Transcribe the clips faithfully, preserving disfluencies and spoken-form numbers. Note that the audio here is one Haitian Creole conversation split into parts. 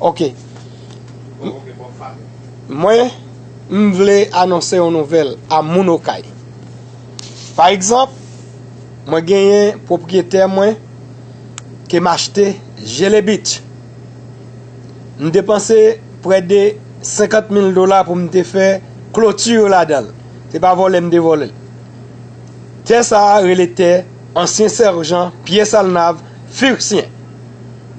Ok. Mwen, m vle anonse yon nouvèl a moun Okay. Pa egzanp, mwen genyen pwopriyetè mwen ke m achte Gelée Beach. M depanse prè de senkant mil dola pou m te fè kloti ladan l. Se pa vòlè m te vòlè l. Tè sa a rele tè ansyen sèjan Pyè Salnav Firsyen.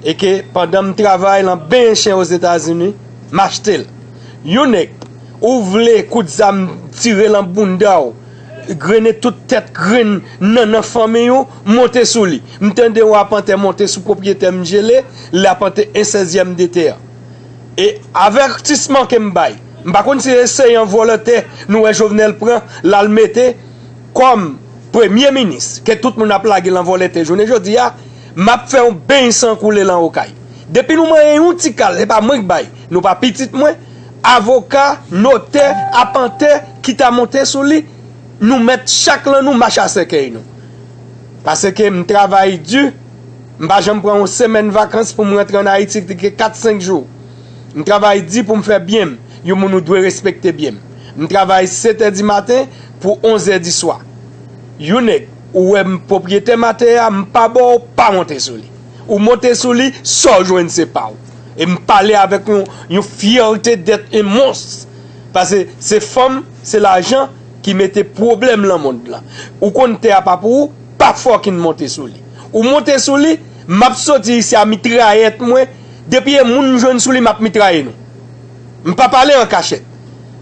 E ke pandan m travay lan benyen chen Ozetazini, m achte l. Yon nèg, ou vle kout zam tire lan bounda w, grennen tout tèt grenn nannan fanmiy ou, monte sou li. M tande yon apantè monte sou pwopriyetè m Gelée, l apante en sèzyèm de tè a. E avètisman ke m bay, m pa konn si se yon vòlè tè nou wè Jovenel pran, l al mete kòm premye minis, ke tout moun ap lage lan vòlè tè jounen jodi a, m ap fè yon beny san koule lan Okay. Depi nou manyen yon ti kal, se pa mwen k bay, nou pa pitit mwen, avoka, notè, apantè ki ta monte sou li, nou mèt chak lan nou mache a sèkèy nou. Paske m travay di, m pa janm pran yon semèn vakans pou m rantre ann Ayiti, ki te gen kat senk jou. M travay di pou m fè byen m. Yon moun ou dwe respekte byen m. M travay sèt è di maten pou onz è di swa. Yon nèg, ou wè m pwopriyetè maten an, m pa ba w, pa monte sou li. Ou monte sou li, sa w jwenn se pa w. E m pale avèk yon, yon fyète d'être un monstre. Paske se fanm, se lajan ki mete pwoblèm lan mond lan. Ou konn tè a pa pou ou, pa fucking monte sou li. Ou monte sou li, m ap soti isi a mitrayèt mwen, depi e moun m jwenn sou li, m ap mitraye nou. M pa pale an kachèt.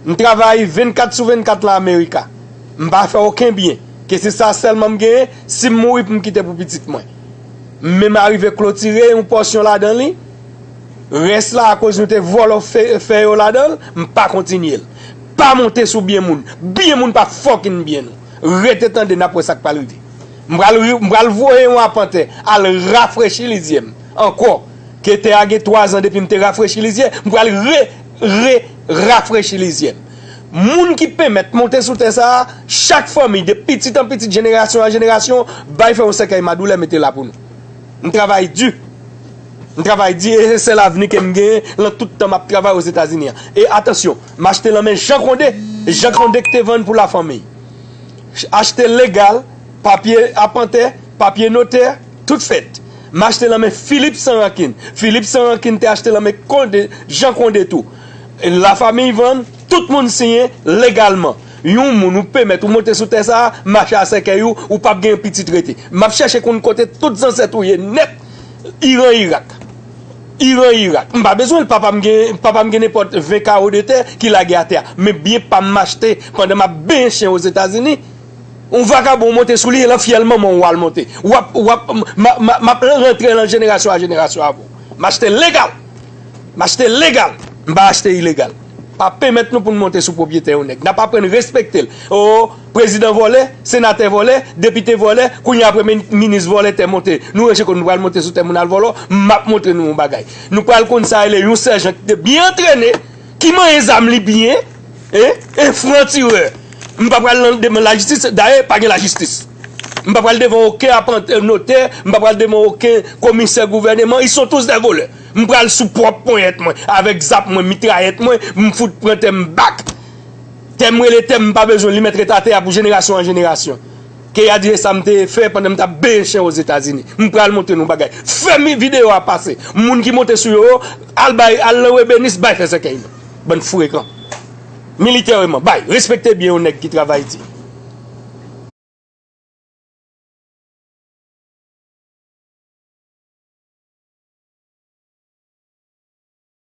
M travay vennkat sou vennkat lan Amerika. M pa fè okenn byen. Ke se sa sèlman m genyen, si m mouri pou m kite pou pitit mwen. M menm arive klotire yon pòsyon ladan li. Rès la, akoz nou te vòlò fè, fè yo ladan l, m pa kontinye l. Pa monte sou byen moun. Byen moun pa fucking byen nou. Rete tande, n ap wè sa k pral rive. M pral, m pral voye yon apantè al rafrechi lizyè m ankò. Ke tè a gen twa zan depi m te rafrechi lizyè, m pral re, re, rafrechi lizyè m. Moun ki pèmèt monte sou tè sa a, chak fanmi, de pitit an pitit, jenerasyon an jenerasyon, bay fè yon sèkèy madoulè, mete la pou nou. M travay di. M travay di, e se sèl avni ke m genyen lan tout tan m ap travay Ozetazini an. E atansyon, m achte lan men Jan Konde, Jan Konde ki te vann pou lafanmi. Achte legal, papye apantè, papye notè, tout fèt. M achte lan men Filip San Rankin. Filip San Rankin te achte lan men Konde, Jan Konde tou. Lafanmi vann, tout moun siyen legalman. Yon moun ou pèmèt ou monte sou tè sa a, mache a sèkèy ou, ou p ap gen pitit rete. M ap chèche konn kote tout zansèt ou ye nèt. Iran, Irak. Iran, Irak. M pa bezwen l, papa m gen, papa m gen nenpòt ven kawo de tè ki lage atè a. Men byen pa m m achte pandan m ap benyen chen Ozetazini. Yon vakabon monte sou li, e lan fyèl manman w al monte. W ap, w ap, m, m, m, m ap rantre lan jenerasyon a jenerasyon avè w. M achte legal. M achte legal. M pa achte ilegal. Pa pèmèt nou pou n monte sou pwopriyetè yon nèg. N ap aprann respekte l. O, prezidan vòlè, senatè vòlè, depite vòlè, kounye a premye minis vòlè tè monte. Nou ranje kò nou, nou pral monte sou tè moun al vòlò. M ap montre nou yon bagay. Nou pral konn sa rele yon sèjan ki te byen antrene, ki manyen zam li byen, en, en fran tirè. M pa pral nan devan lajistis, dayè, pa gen lajistis. M pa pral devan okenn apant-, notè, m pa pral devan okenn komisè gouvèneman, ils sont tous des voleurs. M pral sou pwòp ponyèt mwen, avèk zam mwen, mitrayèt mwen, m fout pran tè m bak. Tè m rele tè m, m pa bezwen li mèt ret atè a pou jenerasyon an jenerasyon. Ke y a di e sa m te fè pandan m t ap benyen chen Ozetazini. M pral montre nou bagay. Fè mi videyo a pase. Moun ki monte sou yo, al bay, al nan Webenis, bay fè sèkèy nou. Bann frekan. Militèman, bay. Respekte byen yon nèg ki travay di.